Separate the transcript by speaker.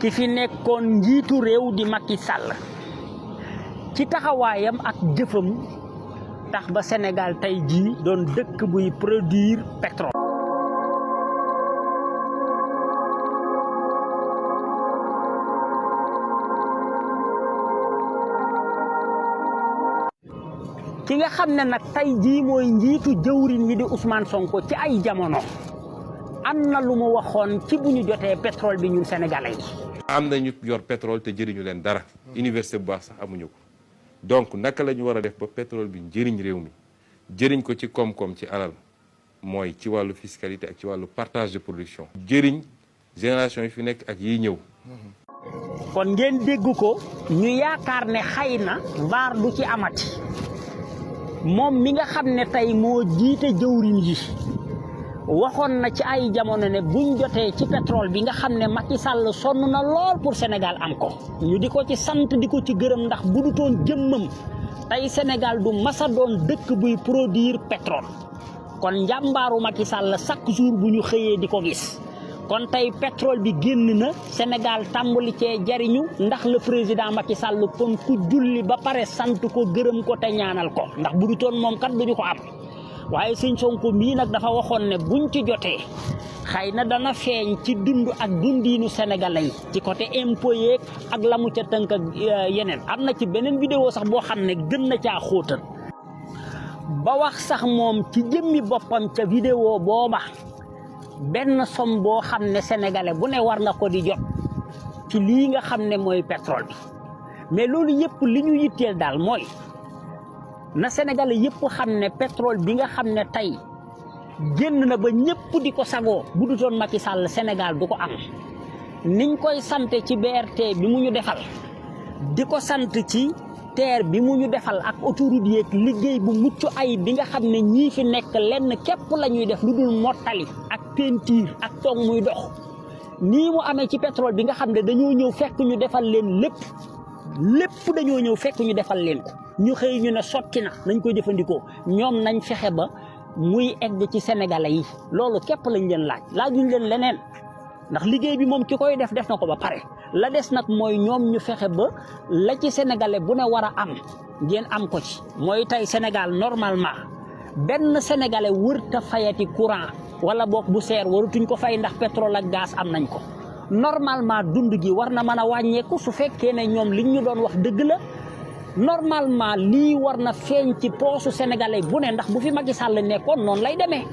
Speaker 1: ki fi nekkoon njiitu réew di Macky Sall ci taxawaayam ak jëfam tax ba Sénégal tey jii doon dëkk buy produire pétrole. ki nga xam ne nag tey jii mooy njiitu jëwriñ yi di Ousmane Sonko ci ay jamono am na lu mu waxoon ci bu ñu jotee pétrole bi ñun sénégalais yi.
Speaker 2: am na ñu yor pétrole te jëriñu leen dara. université bu baax sax amuñu ko. donc naka la ñu war a def ba pétrole bi njëriñ réew mi jëriñ ko ci koom-koom ci alal mooy ci wàllu fiscalité ak ci wàllu partage de production. jëriñ génération yi fi nekk ak yiy ñëw.
Speaker 1: kon ngeen dégg ko ñu yaakaar ne xëy na vaar du ci amati moom mi nga xam ne tey moo jiite jëwriñ yi waxoon na ci ay jamono ne buñ jotee ci pétrole bi nga xam ne Macky Sall sonn na lool pour Sénégal am ko ñu di ko ci sant di ko ci gërëm ndax bu du toon jëmmam tey Sénégal du masa doon dëkk buy produire pétrole kon njàmbaaru Macky Sall chaque jour bu ñu xëyee di ko gis kon tey pétrole bi génn na Sénégal tàmbali cee jariñu ndax le président Macky Sall kon ku julli ba pare sant ko gërëm ko te ñaanal ko ndax bu du toon moom kat duñu ko am waaye sëñ Sonko mii nag dafa waxoon ne buñ ci jotee xëy na dana feeñ ci dund ak dundiinu sénégalais yi ci côté impôt yeeg ak la mu ca tënk ak yeneen am na ci beneen vidéo sax boo xam ne gën na caa xóotal ba wax sax moom ci jëmmi boppam ca vidéo booba benn somme boo xam ne sénégalais bu ne war nga ko di jot ci lii nga xam ne mooy pétrole bi mais loolu yëpp li ñu yitteel daal mooy na sénégalais yëpp xam ne pétrole bi nga xam ne tey génn na ba ñëpp di ko sagoo bu du doon Macky Sall Sénégal du ko am niñ koy sant ci BRT bi mu ñu defal di ko sant ci TER bi mu ñu defal ak autoroute yeeg liggéey bu mucc ay bi nga xam ne ñii fi nekk lenn képp la ñuy def lu dul mottali ak peinture ak toog muy dox nii mu amee ci pétrole bi nga xam ne dañoo ñëw fekk ñu defal leen lépp dañoo ñëw fekk ñu defal leen ko ñu xëy ñu ne sotti na nañ ko jëfandikoo ñoom nañ fexe ba muy egg ci sénégalais yi loolu képp lañ leen laajuñ leen leneen ndax liggéey bi moom ki koy def na ko ba pare la des nag mooy ñoom ñu fexe ba la ci sénégalais bu ne war a am ngeen am ko ci mooy tey Sénégal normalement benn sénégalais wërta fayati courant wala boog bu seer waratuñ ko fay ndax pétrole ak gaz am nañ ko normalement dund gi war na mën a wàññeeku su fekkee ne ñoom liñ ñu doon wax dëgg la normalement lii war na feeñ ci poosu sénégalais bu ne ndax bu fi Macky Sall nekkoon noonu lay demee